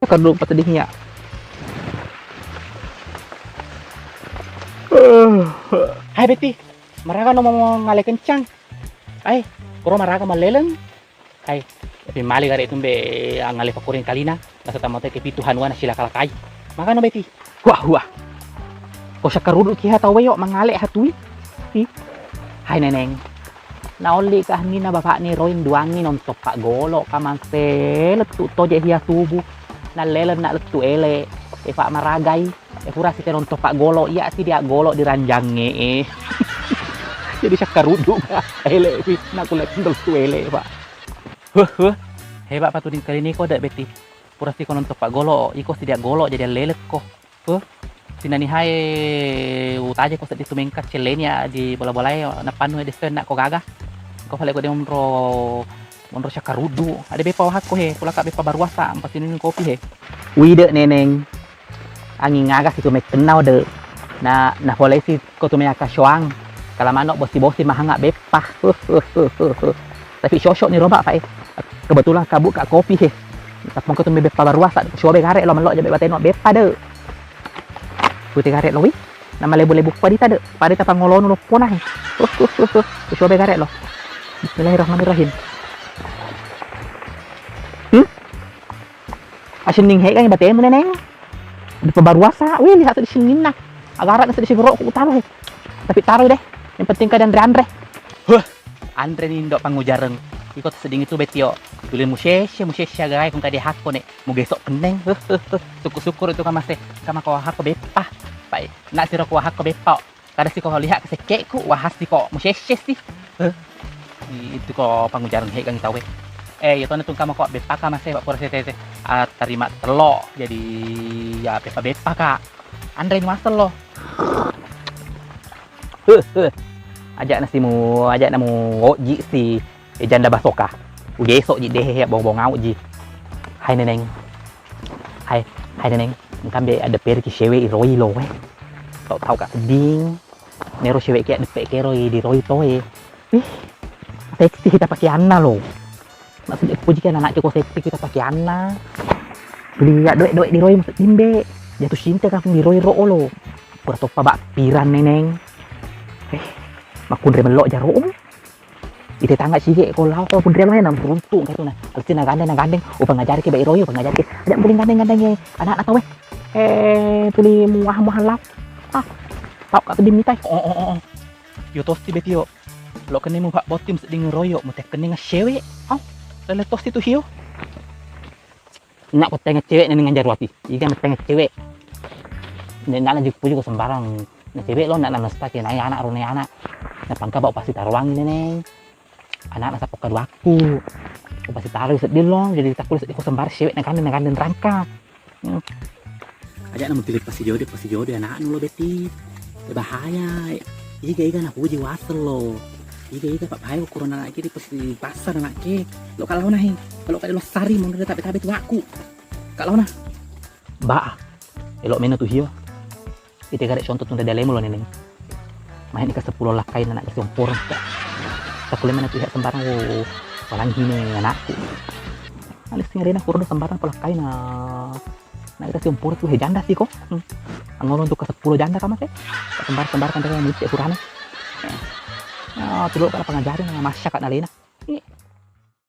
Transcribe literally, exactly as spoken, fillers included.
Kerdu pateding ya. Hai Betti, maraga no mau ngale kencang. Ai, kuro maraga maleleng. Hai, tapi mali gare tumbe angale pakuring kalina. Nasa tamo teke pitu hanua na silakalakai. Maka no Betti. Wah, wah. Ko sakarudu ki ha tau yo mangale hatui. Hi. Hai Neneng. Naolli ka hannina bapakni roing duangi nonton paggolo ka manse lettu toje hia subuh. Nalleleng na lettu ele. E fa maragai. E fura si nonton paggolo iya si dia golo di ranjangnge e. Jadi sakarudu ka ele wi na kulle lettu ele fa. Huh, huh. Hebat patu dingkaliniko de Betti. Pura si ko nonton paggolo iko si dia golo jadi lelekko. Huh, sinani hae utaje ko seddi tu mengka celleni ya di bola-bolae nappannu de senna ko gaga. Ko fale ko de monro monro sakarudu. Ade beppa wahakko he, kulaka beppa baruasa, ampa sinini kopi he. Wide Neneng. Anging aga si tu mettennau de. Na na folesi ko tu meaka soang. Kala mano bosi-bosi mahanga beppa. Tapi sosok ni roba fa e. Kebetulan kabuka kopi he. Tapong ko tu me beppa baruasa, sobe gare lo mello jabe bateno beppa de. Pute gare lo wi. Nama lebu-lebu pada tade, pada tapangolonu loppona he. Uh, uh, uh, uh. Coba gare lo. Bismillahirrahmanirrahim. Hmm? Asenning he kan batemu Neneng. Di pembaruasa, wih lihat di sininna. Agara na sedih sigoro ku utaro he. Tapi taro deh. Yang penting kada anre-anre. Huh. Anre ni indo pangujareng. Iko seding itu Betti yo. Tuli musese, musese agae kung kade hakko ne. Mugesok penneng. Syukur-syukur itu kamase. Kama ko hakko beppa. Pai, na siro ko hakko beppa. Kada si ko lihat kesekekku, wahas si ko musese si. Huh. Itu ko pangujareng he kang tau e. Eh, iya tona tungka mako beppa ka mase, Pak, pura sete, sete. Ah, terima telo. Jadi ya beppa beppa ka. Anre ni masel lo. Huh, huh. Ajak nasimu, ajak namu oji si. Eh, janda basoka. Ugeso ji deh ya bong-bong au ji. Hai Neneng. Hai, hai Neneng. Engka mbe ada perki sewe iroi lo eh. Tau tau ka seding. Nero sewe kia depe kero i di roi to eh. Ih, seksi kita pakeanna lo. Maksudnya puji kan anak cukup seksi kita pakeanna. Beli ya doe-doe di roi maksud timbe. Jatuh cinta kan di roi ro lo. Pura toppa bak piran Neneng. Eh, makunre melok jaro. Ite tangga sige ko lao ko pundre lo na runtu engka tu na. Alsi na gandeng na gandeng, upangajari ke bai royo, upangajari ke. Ada muli gandeng gandeng ye anak na tawe. Eh, tuli muah muah lao. Ah, tau ka tuli mitai. Oh, oh, oh, oh. Yo tosti Betti yo. Lo kene mu pak botim seding royo, mu tek kene ngasyewe. Au, lele tosti tu hio. Nak pettengeng cewek ni dengan jaruati. Iga mettengeng cewek. Nak na jukku juga sembarang. Na cewek lo nak na mestaki nai anak rone anak. Na pangka bau pasti taruang ini neng. Anak na sapok kaduaku. Pasti taruh sedih lo. Jadi takut sedih ko sembarang cewek na kandeng na kandeng rangka. Hmm. Aja na mutile pasti jodoh pasti jodoh anak lo Betti. Bahaya. Iga iga na puji wasel lo. Iga iga pak bahaya ukuran anak kiri pasti pasar anak ke. Lo kalau nahi. Kalau kayak lo sari mau tabe tabe tuaku. Kak Launa. Ba, elok mena tu hio. Ite gare contoh tunda dalemo lo neneng. Main ika sepuluh lakkai na nak kasi ompor. Takule mena tu sembarang wo. Walang hine anakku. Alis sing rena kuro sembarang pelakkai na. Nak kasi ompor tu he janda sih ko. Hmm. Angolo untuk ke sepuluh janda kama se. Sembar sembar kan dengan mite kurana. Ah, tulo kana pangajari na masya kak nalena.